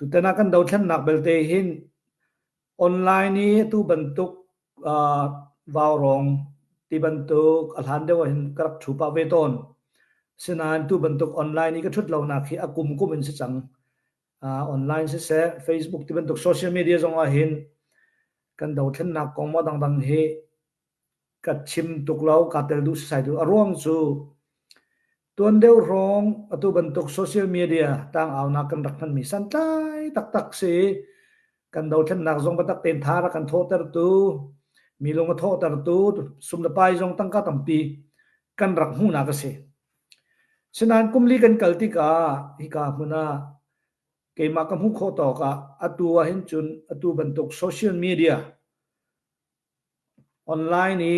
Tutan ah kan dothlennak belte hin online i atu bantuk vaurawng ti bantuk a hlan deuh ah hin ka rak ṭhu pah ve tawn. Sinain tu bantuk online i ka ṭhut lonak hi a kum kum in si cang. Online siseh, Facebook ti bantuk social media zong ah hin kan dothlennak kong maw dangdang hi ka chim tuk lo, kaa tel duh sisai duh. A ruang cu tuan deuh hrawng atu bantuk social media tang aunak kan rak hmanmi santlai taktak si. Kan dothlennak zong biatak tein tha rak kan thawhtertu, mi lung a thawhtertu, sum le pai zong tangka tampi kan rak hmuhnak a si. Sinain kumli kan kal tikah hika hmun ah keimah ka hmuh khawh tawk ah atu ah hin cun atu bantuk social media Online i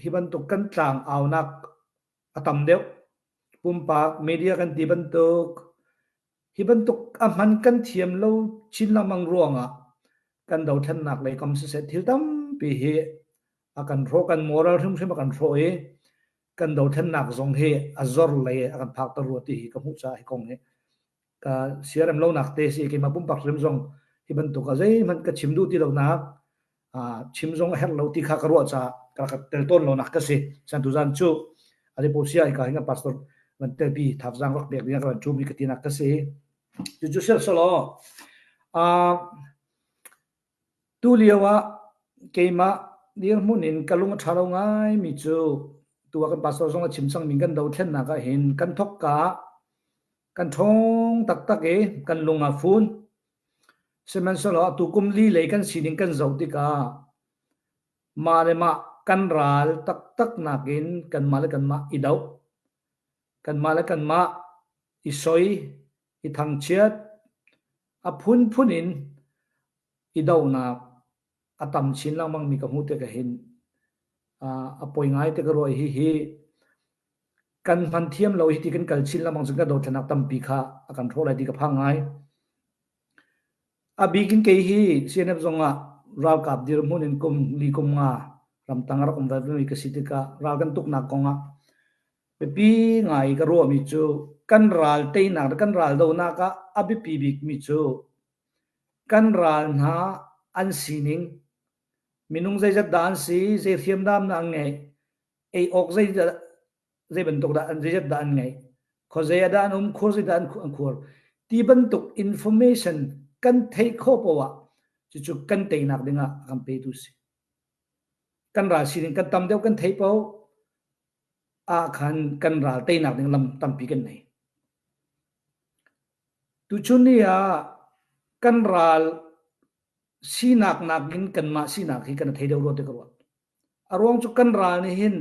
hi bantuk kan tlang aunak a tam deuh. Pumpak media kan ti bantuk hi bantuk a hman kan thiam lo chin lengmang ruangah kan dothlennak lei kam siseh thil tampi hi a kan hrawh, kan moral hrimhrim a kan hrawh i kan dothlennak zong hi a zor lei a kan phakter rua ti hi ka hmuh caah hi kong hi ka siarem lonak te si. Keimah pumpak hrim zong hi bantuk a zeihmanh ka chim duh ti lonak, chim zong a herh lo ti kha ka ruah caah ka rak tel tawn lonak ka si. San tuzan cu Aleppo sia hika hin pastor van telpi thakzang rak pek ding ka van ṭum i ka tinak ka si. Cucu sel selaw tu lio ah keimah dirhmun in ka lung a ṭha lo ngai mi cu tu ah kan pastor zong a chim cang mi kan dothlennak ah hin kan thok ka kan ṭhawng taktak i kan lung a fun. Sihmanhsehlaw atu kum li lei kan sining kan zoh tikah mah le mah kan ral taktak nakin kanmah le kanmah i doh, kanmah le kanmah i soi, i thangchiat, a phunphun in i dohnak a tam chin lengmang mi ka hmuh tikah hin a poi ngai te ka ruah i hihi kan hman thiam lo hi ti kan kal chin lengmang cun kan dothlennak tampi kha a kan hrawh lai ti ka phang ngai. A bik in kei hi CNF zong ah ralkap dirhmun in kum li kum nga ramtang a rak um ve mi ka si tikah ral kan tuknak kong ah biapi ngai ka ruahmi cu kan ral teinak le kan ral donak ah a biapi bikmi cu kan ral hna an sining, minung zeizat dah an si, zei hriamnam dah an ngeih, ei awk zei zei bantuk dah an zeizat dah an ngeih, khuazei ah dah an um, khur zei dah an khuar ti bantuk information kan theih khawh poah ah cucu kan teinak ding ah a kan petu si. Kan ral sining kan tam deuh kan theih paoh ah khan kan ral teinak ding lam tampi kan nei. Tuchun ni ah kan ral sinak nakin kanmah sinak hi kan thei deuh rua ti ka ruat. A ruang cu kan ral nih hin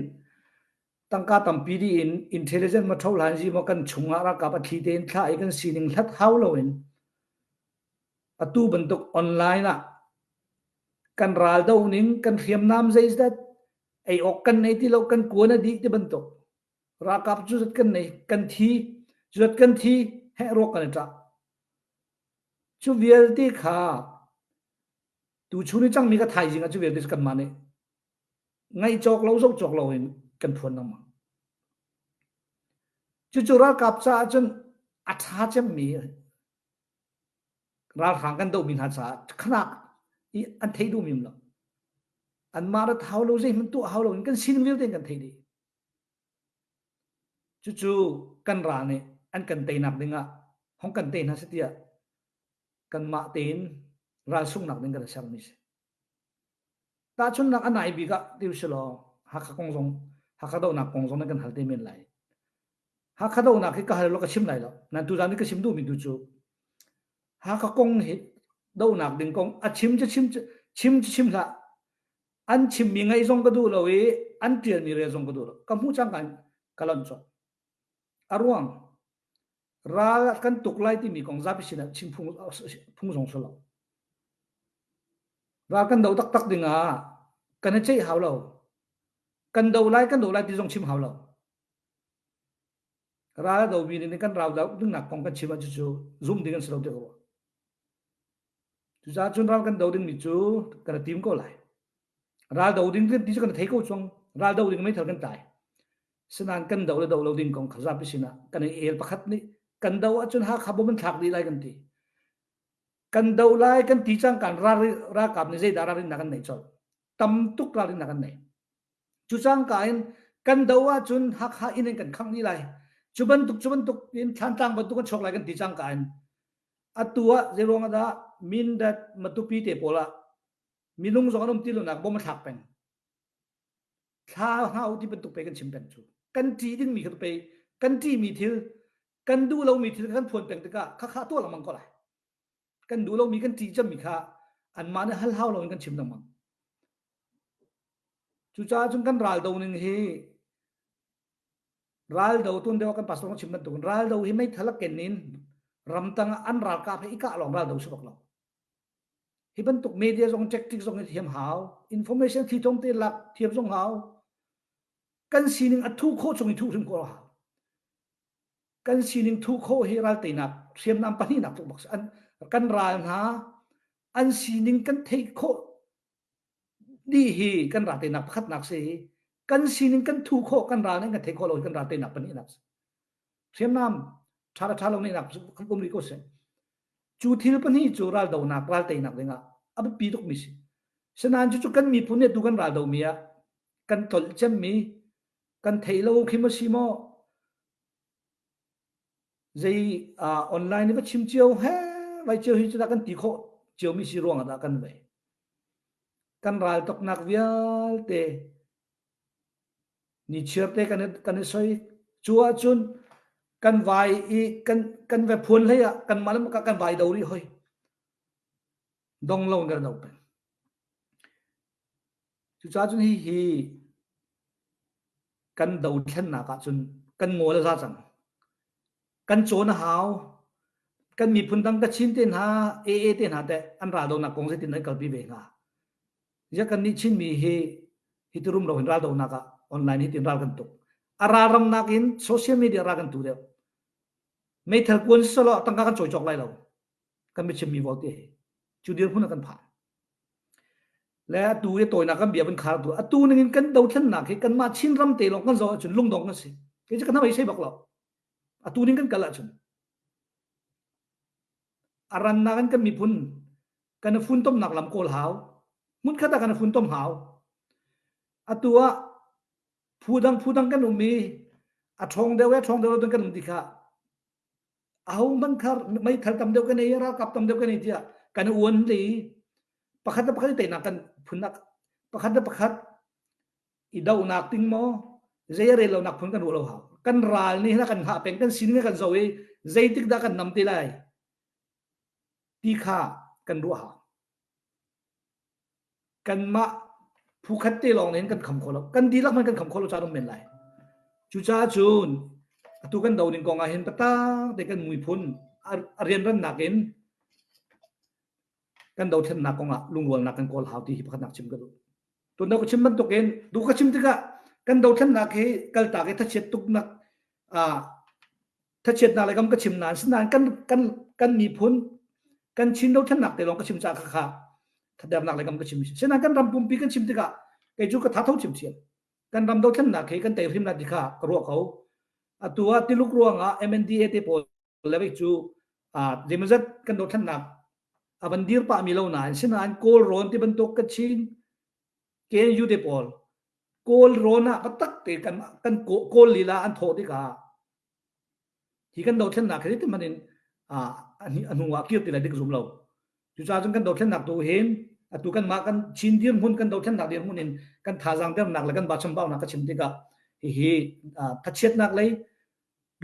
tangka tampi dih in intelligent ma tho hlan zi maw kan chungah ralkap a thli tein thlah i kan sining hlat hau loin atu bantuk online ah kan ral do ning kan hriamnam zeizat ei awk kan nei ti lo, kan kuan a dih ti bantuk ralkap cu zat kan nei, kan thi zat kan thi heh ruak kan i ṭah cu vialte kha tu chun i cangmi ka thaizing ah cu vialte cu kanmah nih ngaih cawk lo zoh cawk lo in kan phuan lengmang. Cucu ralkap caah cun a ṭha cemmi ralhrang kan dohmi hna caah khanak i an theih duhmi um lo. Anmah rat hau lo, zeihmanh tuah hau lo in kan sining vialte in kan theih dih. Cucu kan ral nih an kan teinak dingah hong kan tei hna seh tiah kanmah tein ral sunghnak ding kan i sermi si. Tahchunhnak a nai bik ah ti usilaw Hakha kong zong Hakha dohnak kong zong nan kan hal te men lai. Hakha dohnak hi ka hal lo, ka chim lai lo. Nan tuzan hi ka chim duhmi tu cu Hakha kong hi dohnak ding kong a chim cu chim chim cu chim hlah. An chimmi ngaih zong ka duh lo i an ṭialmi rel zong ka duh lo. Ka hmuh cangka in ka lonh colh. A ruang ral kan tuk lai timi kong zapi sinah chim phung, phung zong si lo. Ral kan do taktak ding ah kan i ceih hau lo. Kan do lai, kan do lai ti zong chim hau lo. Ral a domi nih kan rau dingnak kong kan chim ah cucu zum ding an si lo ti ka ruah. Cucaah cun ral kan do dingmi cu kan i tim ko lai. Ral do ding ti cu kan thei ko cang. Ral do ding meithal kan tlai. Sinain kan do le do lo ding kong kha zapi sinah kan i el. Pakhat nih kan do ahcun Hakha bom an thlak dih lai kan ti. Kan do lai kan ti cang kan ralkap nih zeidah ralrinnak kan neih colh. Tam tuk ralrinnak kan nei. Cu cangka in kan do ahcun Hakha inn in kan khangh dih lai. Cu bantuk cu bantuk in Thlantlang bantuk kan chuak lai kan ti cangka in atu ah zeiruang ah dah Mindat Matupi te pawl ah minung zong an um ti lonak bom a thlak peng. Thla hna u ti bantuk pe kan chim peng cu. Kan ṭih dingmi kha pe kan ṭihmi thil kan duh lomi thil kan phuan peng tikah khakha tuah lengmang ko lai. Kan duh lomi kan ṭih cemmi kha anmah nih hal hau loin kan chim lengmang. Cucaah cun kan ral do ning hi ral do tun deuh kan pastor chim bantukin ral do hi meithal a ken in ramtang ah an ralkap he i kah lawng ral do si bak lo. Hi bantuk media zong tactic zong hi thiam hau, information thli thong te lak thiam zong hau. Kan sining a thu khawh chung i thuh hrim khawh hau. Kan sining thuh khawh hi ral teinak hriamnam pahnihnak tluk bak an kan ral hna an sining kan theih khawh dih hi kan ral teinak pakhatnak si kan sining kan thuh khawh kan ral nih kan theih khawh lo kan ral teinak pahnihnak si hriamnam ṭha le ṭha lo nihnak kan um rih ko seh cu thil pahnih cu ral donak ral teinak dingah a biapi tukmi si sinain cucu kan miphun nih tu kan ral domi ah kan tlolh cemmi kan theih lo khi ma si maw Zei online i va chim cio he vai cio hi cu dah kan ti khawh ciomi si ruangah dah kan vei. Kan ral toknak vialte nichiar te kan kan i soi. Cu ahcun kan vai i kan kan ve phuan hlei ah kan mah le mah kan vai do rih hoi. Dong lo in kan do peng. Cucaah cun hihi kan dothlennak ahcun kan ngawl a za cang. Kan cawn a hau. Kan miphun dang Kachin te hna, AA te hna teh an raldonak kong zeitin an kalpi ve hnga. Ziah kan nih Chinmi hi hi ti rumro hin raldonak ah online hi tin ral kan tuk. A ralramnak in social media ral kan tu deuh. Meithal kuan sisalaw tangka kan cawi cawk lai lo. Kan biachimmi vialte hi. Cu dirhmun ah kan phan. Le atu i tawinak kan bia van khar tu atu ning in kan dothlennak hi kanmah Chin ram te lawng kan zoh ahcun lungdong kan si. Kei cu kan hei sei bak lo. Atu ning kan kal ahcun a rannak in kan miphun kan i funtomnak lam kawl hau. Hmunkhat ah kan i funtom hau. Atu ah phu dang phu dang kan um i a ṭhawng deuh e ṭhawng deuh lo kan um ti kha ahohmanh kha meithal tam deuh kan ei ralkap tam deuh kan ei tiah kan i uan le i pakhat le pakhat i teinak kan phunnak pakhat le pakhat i dohnak ting maw zei a rel lonak phun kan ruah lo hau kan ral nih hin kan hngah peng kan sining kan zoh i zeitik dah kan nam te lai ti kha kan ruah hau Kanmah phukhat te lawng in kan kham kho lo. Kan dihlak hmanh kan kham kho lo caan um men lai. Cucaah cun atu kan do ning kong ah hin patang te kan muiphun a rianrannak in kan dothlennak kong ah lungrualnak kan kawl hau ti hi pakhatnak chim ka duh. Tun ka chim bantukin du ka chim tikah kan dothlennak hi kaltak i thachiat tuknak thachiatnak le kam ka chim nain sinain kan kan kan miphun kan Chin dothlennak te lawng ka chim caah kha kha thatdernak le kam ka chim sinain kan ram pumpi kan chim tikah kei cu ka tha tho chim thiam kan ram dothlennak hi kan tei hrim la ti kha ka ruah ko atu ah tiluk ruangah MNDA te pawl le cu zeimazat kan dothlennak a van dir pah mi lo nain sinain kawl rawn ti bantuk ka Chin KNU te pawl kawl rawn ah tak te kan kan kawl lila an thawh tikah Hi kan dothlennak hi zeitin hmanh in a hnu ah kir ti lai dik zum lo. Cucaah cun kan dothlennak tu hin atu kanmah kan Chin dirhmun kan dothlennak dirhmun in kan thazaang dernak le kan bachambaunak ka chim tikah hihi thachiatnak lei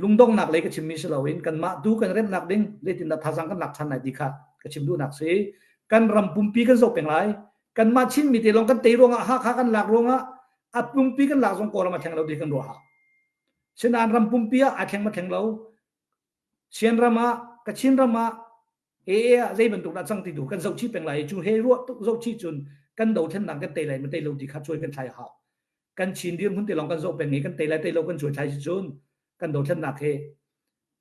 lungdonghnak lei ka chimmi si loin kanmah tu kan remnak ding zeitindah thazaang kan lak ṭhan lai ti kha ka chim duhnak si. Kan ram pumpi kan zoh peng lai. Kanmah Chinmi te lawng kan tei ruangah Hakha kan lak ruangah a pumpi kan lak zong Kawlram a thleng lo ti kan ruah hau. Sinain ram pumpi ah aa thleng ma thleng lo. Sian ram ah, Kachin ram ah, AA ah zei bantuk dah cang ti tu kan zoh chih peng lai i cu he ruah tuk zoh chih cun kan dothlennak kan tei lai ma tei lo ti kha cuai kan thlai hau. Kan Chin dirhmun te lawng kan zoh peng i kan tei lai tei lo kan cuai thlai si cun kan dothlennak he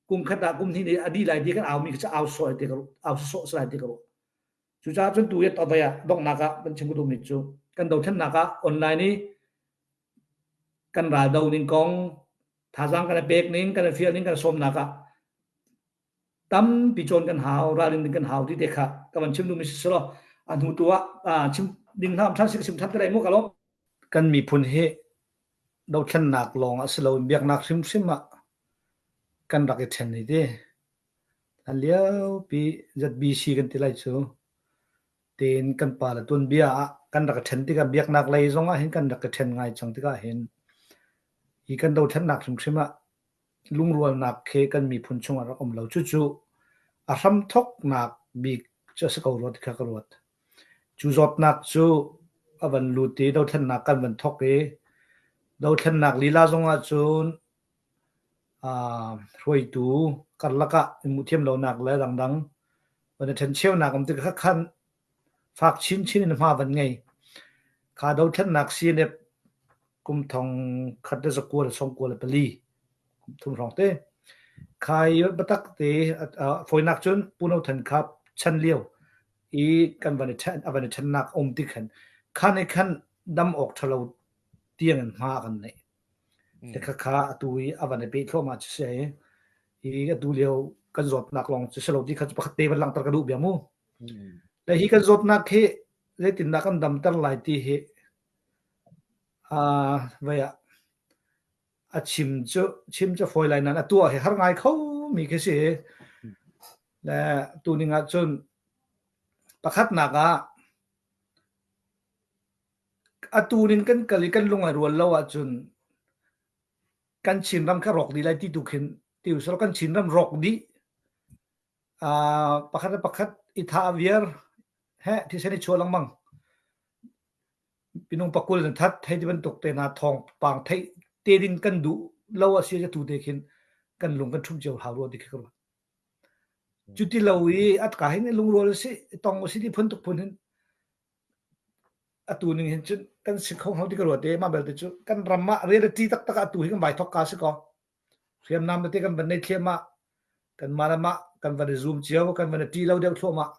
kum khat ah kum hnih nih a dih lai ti kan au mi kha au sawh ti ka au sawh lai ti ka ruah. Cucaah cun tu i tawai ah donghnak ah kan chim ka duhmi cu kan dothlennak ah online i kan raldo ning kong thazaang kan i pek ning kan i fial ning kan i sawmnak ah Tampi cawn kan hau, ralrin ding kan hau ti te kha ka van chim duhmi si selaw a hnu tu ah chim ding hna ṭhan si ka chim ṭhan te lai mu ka lawm. Kan miphun hi dothlennak lawng ah si loin biaknak hrimhrim ah kan rak i ṭhen i ti. Hlan liopi ZBC kan ti lai cu. Tein kan pa le tuanbia ah kan rak i ṭhen tikah biaknak lei zong ah hin kan rak i ṭhen ngai cang tikah hin hi kan dothlennak hrimhrim ah lungrualnak khi kan miphun chungah rak um lo. Cucu a hramthawknak bik cu a si ko rua ti kha ka ruat. Cu zawtnak cu a van lut i dothlennak kan van thawk i dothlennak lila zong ah cun hruaitu karlak ah i hmuhthiam lonak le dangdang van i ṭhencheunak um tikah khan fak chinchin in hma van ngei. Kha dothlennak CNF kum thong khat le zakua le sawmkua le pali kum thum hrawng te kha i biatak te fawinak cun Pu No Than Khap chan lio i kan van i ṭhen a van i ṭhennak um ti khan khan i khan dam awk ṭhalo tiang in hma kan neih. Khakha atu i a van i peh thluahmah cu si i atu lio kan zawtnak lawng cu si lo ti kha cu pakhat te van langhter ka duh bia mu. Le hi kan zawtnak hi zeitindah kan damter lai ti hi vai ah a chim cu chim cu fawi lai nain a tuah hi har ngai kho mi khi si. Le tu ning ah cun pakhatnak ah Atu ning kan kal i kan lung a rual lo ahcun kan Chinram kha rawk dih lai ti tu khin ti usih kan Chinram rawk dih pakhat le pakhat i thah viar he thisen i chuah lengmang minung pakul in that hei ti bantuk te hna thawngpang theih te ding kan duh lo a si tu te khin kan lung kan ṭhumh cio hau rua ti khi ka ruat. Cuti lo i at ka hin lungrual si tong si ti phun tuk phun hin Atu ning hin cun kan si kho hnga ti ka ruat i mah belte cu kan ram ah reality taktak ah atu hi kan vai thawk ka si kaw hriamnam tete kan van nei thliahmah kanmah le mah kan van i zum cio kan van i ṭi lo deuh thluahmah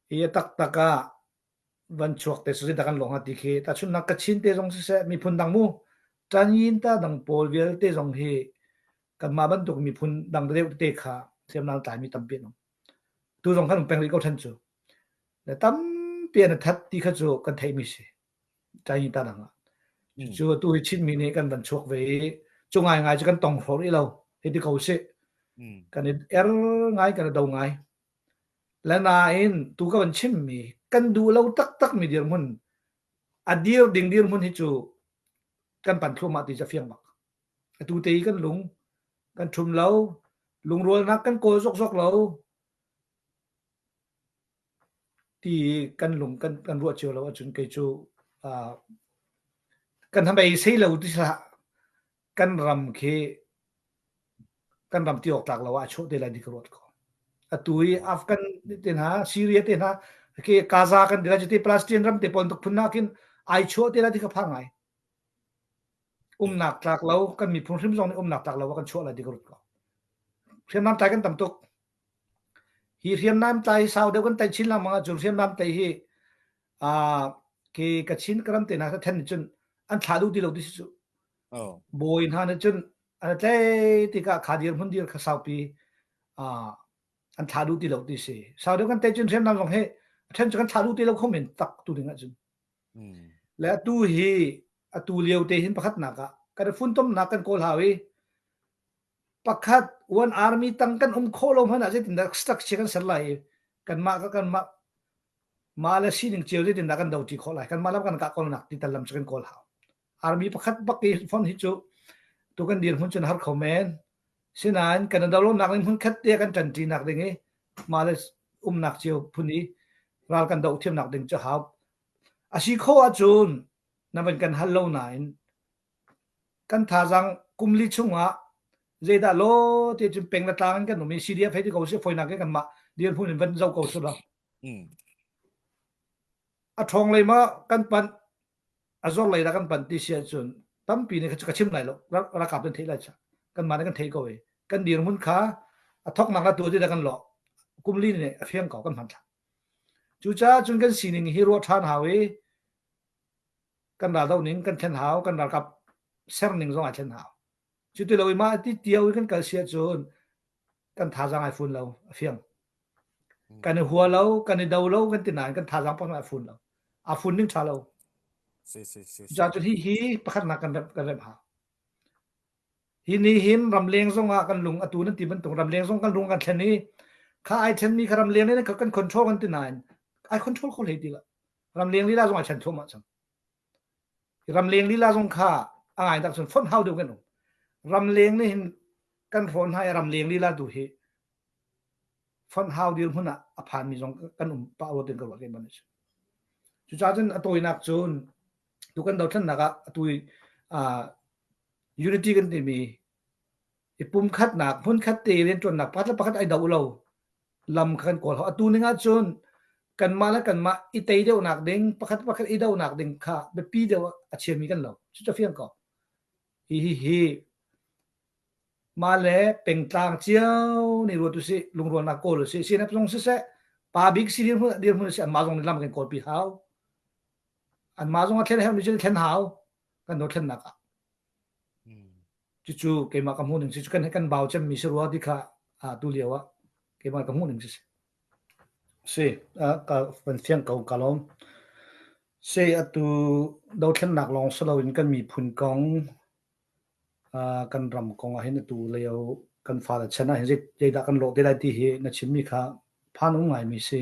hi a taktak ah van chuak te cu zeidah kan lawh hnga ti khi tahchunhnak Kachin te zong siseh miphun dang mu Tanyin ta dang pawl vialte zong hi kanmah bantuk miphun dang deuh tete kha hriamnam tlaimi tampi an um tu zong kan um peng rih ko ṭhan cu Le tampi an that ti kha cu kan theihmi si. Chinese ta dang ah. Cucu atu hi Chinmi nih kan van chuak ve i cu ngaingai cu kan tong hraw rih lo. Hei ti ko sih. Kan i er ngai, kan i do ngai. Le nain tu ka van chimmi kan duh lo taktakmi dirhmun a dir ding dirhmun hi cu kan pan thluahmah ti cu a fiang bak. Atu te i kan lung kan ṭhum lo, lungrualnak kan kawl zokzok lo, Ti kan lung kan kan ruah cio lo ahcun kei cu uh, kan hnabei sei lo ti hlah kan ram khi kan ram ti awk tlak lo ah a chuah te lai ti ka ruat ko. Atu i Afghan te hna, Syria te hna, ke Gaza kan ti lai te Palestine ram te pawl tuk phun nakin ai chuah te lai ti ka phang ngai. Umnak tlak lo kan miphun hrim zong nih umnak tlak lo ah kan chuah lai ti ka ruat ko. Hriamnam tlai kan tam tuk. Hi hriamnam tlai hi sau deuh kan tlaih chin lengmang ahcun hriamnam tlaih hi uh, khi Kachin ka ram te hna then cun an thlah duh ti lo ti si cu. Oh. Bawi hna nih cun an tlai tikah kha dir hmun dir kha saupi uh, an thlah duh ti lo ti si. Sau deuh kan tlaih cun hriamnam zong hi then cu kan thlah duh ti lo kho men tak tu ding ahcun. Mm. Le atu hi atu lio te hin pakhatnak ah kan funtomnak kan kawl hau i Pakhat one army tang kan um khawh lo hmanh ah zeitindah structure kan ser lai i kanmah ka kanmah mah le sining cio zeitindah kan doṭi khawh lai kanmah lam kan kah ko nak ti tal lam cu kan kawl hau. Army pakhat bak i fon hi cu tu kan dirhmun cun har kho men. Sinain kan do lonak ding hmun khat te kan ṭanṭi nak ding i mah le umnak cio phun i ral kan doh thiamnak ding cu hau. A si khawh ahcun na van kan hal lo nain Kan thazaang kum li chungah zeidah law ti cun peng le tlang in kan um i CDF hei ti ko sih fawinak in kanmah dirhmun in van zoh ko sih law. A ṭhawng lei ma kan panh a zor lei dah kan panh ti si ahcun tampi nih ka chim lai lo ralkap nan theih lai cha kanmah nih kan theih ko i kan dirhmun kha a thoknak la tu ti dah kan lawh kum li nih a fiang ko kan hmanthlak cucaah cun kan sining hi ruah ṭhan hau i kan raldoh ning kan thlen hau, kan ralkap ser ning zong ai thlen hau. Cu ti lo i mah ti tio i kan kal si ahcun Kan thazaang ai fun lo, a fiang. Kan i hua lo, kan i do lo kan ti nain kan thazaang pakhat ai fun lo. A fun ning ṭha lo. Si si si. Cucaah cun hi hi pakhatnak kan remh kan remh hau. Hi ni hin ramleng zong ah kan lung atu nan ti bantuk ramleng zong kan lung kan thlen i kha ai thlenmi kha ramleng nih kan control kan ti nain ai control kho hlei ti lo. Ramleng lila zong ai thlen thluahmah cang. Ramleng lila zong kha a ngai tak cun fonh hau deuh kan um. Ramleng nih hin kan hrawn hna i ramleng lila tu hi fonh hau dirhmun ah a phanmi zong kan um pah rua tin ka ruah keimah nih. Cucaah cun a tawinak cun tu kan dothlennak ah atu uh, unity kan timi i pumkhatnak hmunkhat te rianṭuannak pakhat le pakhat ai do lo lam kha kan kawl hau. Atu ning ahcun kanmah le kanmah i tei deuhnak ding pakhat pakhat i donak ding kha biapi deuh a chiami kan lo. Cucu fiang ko. Hi hi hi mah le pengtlang cio nih ruat usih lungrualnak kawl usih CNF zong siseh pa bik si dirhmun dirhmun si anmah zong nih lam kan kawlpi hau. Anmah zong a thlen herhmi cu thlen hau kan dothlennak ah. Cucu keimah ka hmuh ning si kan kan bau cemmi si rua ti kha tu lio ah keimah ka hmuh ning si si ka van fiang ko ka lawm. Si atu dothlennak lawng si loin kan miphun kong kan ram kong ah hin atu lio kan fale chan ah hin zeidah kan lawh te lai ti hi na chimmi kha phan um ngaimi si.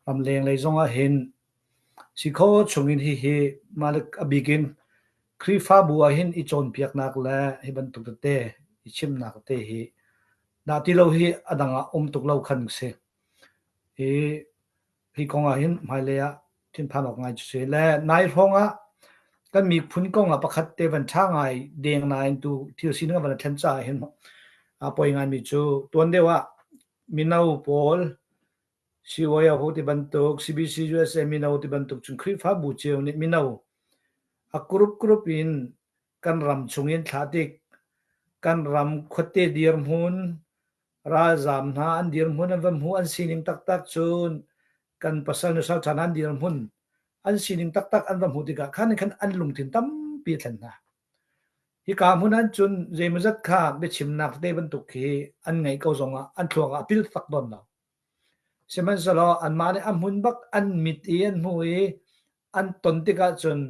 Ramleng lei zong ah hin si kho chungin hihi mah le a bik in Khrihfabu ah hin i cawnpiaknak le hi bantuk tete i chimnak te hi dah ti lo hi a dang ah um tuk lo khan si. Hi hi kong ah hin hmailei ah thinphan awk ngai cu si. Le nai hrawng ah kan miphun kong ah pakhat te van ṭha ngai deng nain tu thil sining a van thlen caah hin a poi ngaimi cu tuan deuh ah mino pawl CYO ti bantuk, CBC USA mino ti bantuk cun Khrihfabu cio nih mino a group group in kan ram chungin thlah tik, kan ram khuate dirhmun, ralzaam hna an dirhmun an va hmuh an sining taktak cun kan pasal nusal ṭha hna an dirhmun an sining taktak an va hmuh tikah khan khan an lungthin tampi a thlen hna. Hika hmun ah cun zeimawzat kha biachimnak te bantuk khi an ngeih ko zongah an thluak ah a pil tak tawn lo. Sihmanhsehlaw anmah nih a hmun bak an mit i an hmuh i an ton tikah cun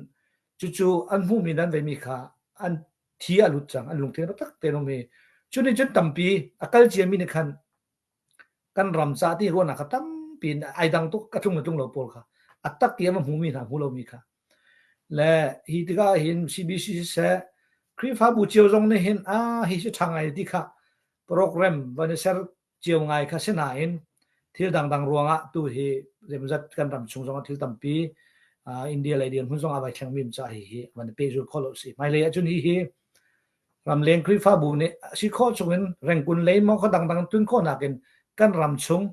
cucu an hmuhmi le an veimi kha an thi a lut cang, an lungthin taktak tein um i cu nih cun tampi a kal ciami nih khan kan ram ca ti ruahnak kha tampi in ai dang tuk a tlung le tlung lo pawl kha a tak i a va hmumi hna hmu lomi kha le hi tikah hin CBC siseh Khrihfabu cio zong nih hin a hi si ṭha ngai ti kha program van i ser cio ngai kha si nain thil dangdang ruangah tu hi zeimawzat kan ram chung zongah thil tampi India lei dirhmun zong a vai thlengmi ca hi hi van i pehzul khawh lo si. Hmailei ahcun hi hi ramleng Khrihfabu nih si khawh chungin rengkun lei maw kha dangdang tun khawhnak in kan ram chung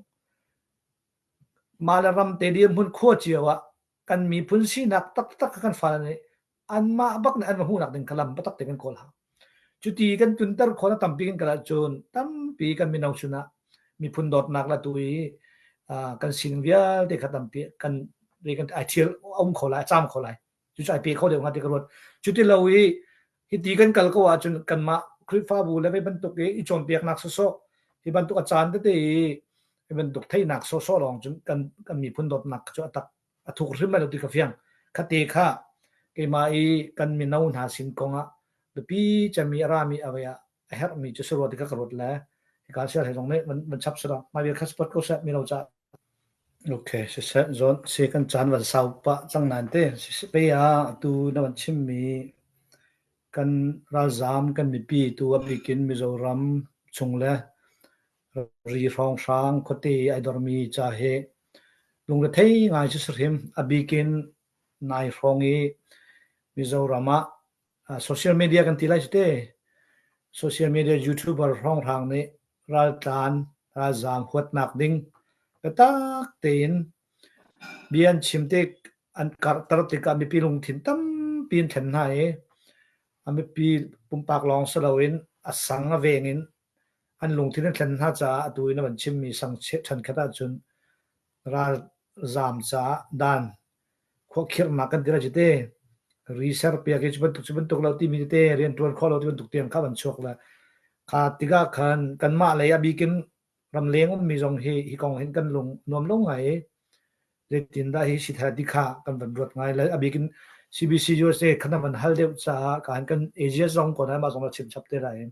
mah le ram te dirhmun khua cio ah kan miphun sinak taktak kan fale nih anmah bak nih an va hmuhnak ding kha lam biatak te kan kawl hau. Cuti kan tunter khawh na tampi kan kal ahcun tampi kan mino chun ah miphun dawtnak la tu i kan sining vialte kha tampi kan kan ai thial a um kho lai a caam kho lai cucu ai pe kho deuh hnga ti ka ruat cuti lo i hiti kan kal ko ahcun kanmah Khrihfabu le vei bantuk i i cawnpiaknak sawsawh hi bantuk a caan tete i hi bantuk theihnak sawsawh lawng cun kan kan miphun dawtnak cu a tak a thuk hrim lai lo ti ka fiang. Khate kha keimah i kan mino hna sin kongah biapi cemmi a rami a vei ah a herhmi cu si rua ti kha ka ruat le hika sial he zong nih van chap sila mai vial kha support ko seh mino ca Okay, siseh zawn si kan caan van sau pah cang nain te pe ah atu na van chimmi kan ralzaam kan mipi tu a bikin Mizoram chung le ri hrawnghrang khuate ai dormi ca hi lungrethei ngai cu si hrim. A bikin nai hrawng i Mizoram ah social media kan ti lai cu te. Social media YouTuber hrawnghrang nih raltlan ralzaam huatnak ding biatak tein bia an chim tik an karhter tikah mipi lungthin tampi an thlen hna i a mipi pumpak lawng si loin a sang a veng in an lungthin an thlen hna caah atu in a van chimmi sang ṭhenkhat ahcun ralzaam caah dan khuakhirhnak kan ti lai cu te ri serpiak hi cu bantuk cu bantuk lo timi tete rianṭuan khawh lo ti bantuk tiang kha van chuak le. Kha tikah khan kanmah lei a bik in ramleng ummi zong hi hi kong hin kan lung nuam lo ngai i zeitindah hi si thai ti kha kan van ruat ngai le a bik in CBC USA khan a van hal deuh caah kan kan Asia zong ko mah zong la chim chap te lai.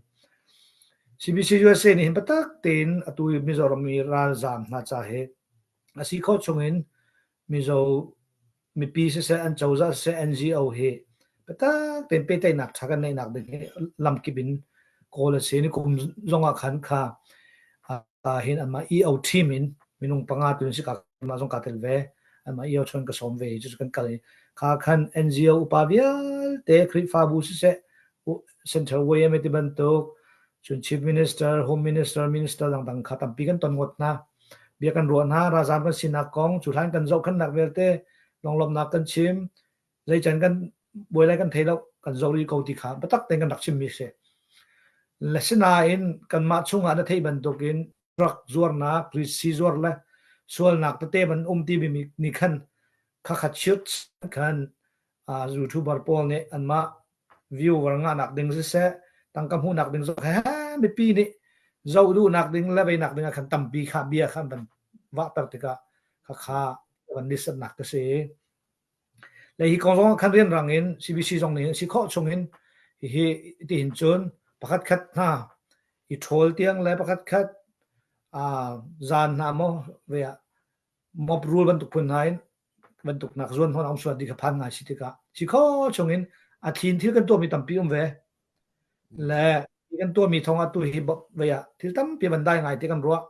CBC USA nih hin biatak tein atu Mizoram i ralzaam hna ca hi a si khawh chungin Mizo mipi siseh an cozah siseh NGO hi biatak tein pehtlaihnak ṭha kan neihnak ding hi lamkip in kawl a si. Ni kum zong ah khan kha hin anmah EO team in minung panga tu si ka mah zong ka tel ve. Anmah EO chon ka sawm ve i cucu kan kal i kha khan NGO upa vialte Khrihfabu siseh Central YMA ti bantuk cun Chief Minister, Home Minister, Minister dangdang kha tampi kan ton ngawt hna. Bia kan ruah hna, ralzaam kan sinak kong, cu hlan kan zohkhenhnak vialte longlawmhnak kan chim, zeican kan buai lai kan thei lo, kan zoh rih ko ti kha biatak tein kan rak chimmi a si. Le sinain kanmah chungah na theih bantukin drug zuarnak, ritsi zuar le sualnak tete van um timi nih khan khakha chiut khan YouTuber pawl nih anmah viewer ngahnak ding siseh, tangka hmuhnak ding zong he mipi nih zoh duhnak ding le veinak ding ah khan tampi kha bia kha an van vahter tikah khakha van nisatnak ka si. Le hi kong zong khan rianrang in CBC zong nih si khawh chung in hihi tihin cun pakhat khat hna i ṭhawl tiang le pakhat khat zan hna maw ve ah mop rul bantuk phun hna in bantuk nak zuan hon aung suan ti kha phan ngai si tikah si kho chung in a thlin thil kan tuahmi tampi um ve le kan tuahmi thong atu hi vei ah thil tampi van dai ngai te kan ruah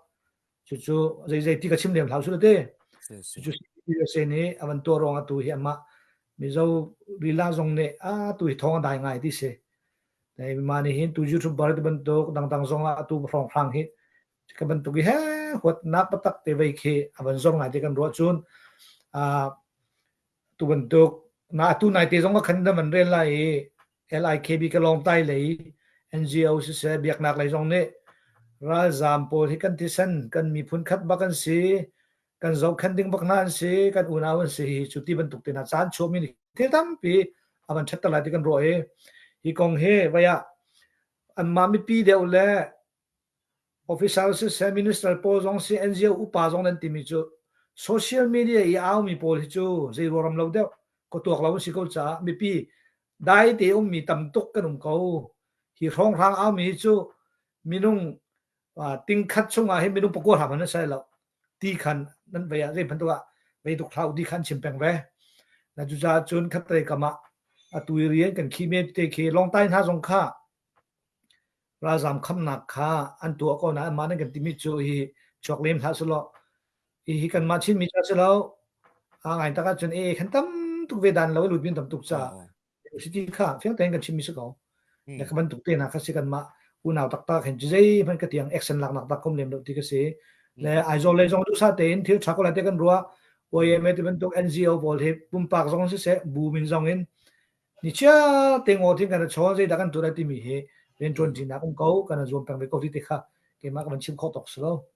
cucu zei zei ti ka chim lem hlau su te cucu USA nih avan tuah ruang atu hi amah Mizo lila zong nih a tu hi thong a dai ngai ti si ma nih hin tu YouTuber ti bantuk dangdang zong ah atu hrawng hrang hi ka bantuk i he huatnak patak te vei khi a van zor ngai te kan ruah cun tu bantuk na atu nai te zong ka khan na van rel lai i LIKB ka lawng tai lei NGO siseh biaknak lei zong nih ralzaam pawl hi kan thisen kan miphun khat bak an si kan zohkhenh ding bak hna an si kan unau an si hi cu ti bantuk te hna caan chuahmi nih thil tampi a van ṭhatter lai ti kan ruah i hi kong hi vai ah anmah mipi deuh le Officer siseh, minister pawl zong si, NGO upa zong nan timi cu social media i aumi pawl hi cu zei ruaram lo deuh ka tuak lo an si ko caah mipi dai te ummi tam tuk kan um ko. Hi hrawnghrang aumi hi cu minung tingkhat chungah hin minung pakua hram an sai lo. Ti khan nan vei ah zei bantuk ah vei tuk hlah ti khan chim peng ve. Na cucaah cun khatlei kam ah atu i rian kan khi me te khi longtai hna zong kha Ralzaam khamnak kha an tuah ko nain mah nan kan timi cu hi chuak lem hlah selaw hihi kanmah Chinmi ca si lo a ngai tak ahcun ee khan tam tuk ve dan lo lut bin tam tuk ca city kha fiang tein kan chimmi si ko. Le ka bantuk te hna kha si kanmah unau taktak hin zei hmanh ka tiang action laknak tak kom lem lo ti ka si. Le Aizawl lei zong duhsah tein thil ṭha ko lai te kan ruah. YMA ti bantuk NGO pawl hi pumpak zong siseh bu min zong in Ni chia te ngaw thing kan chawn zeidah kan tuah lai timi hi rianṭuan ṭinak um ko kan zuam peng ve ko ti te kha keimah ka van chim khawh tawk si lo.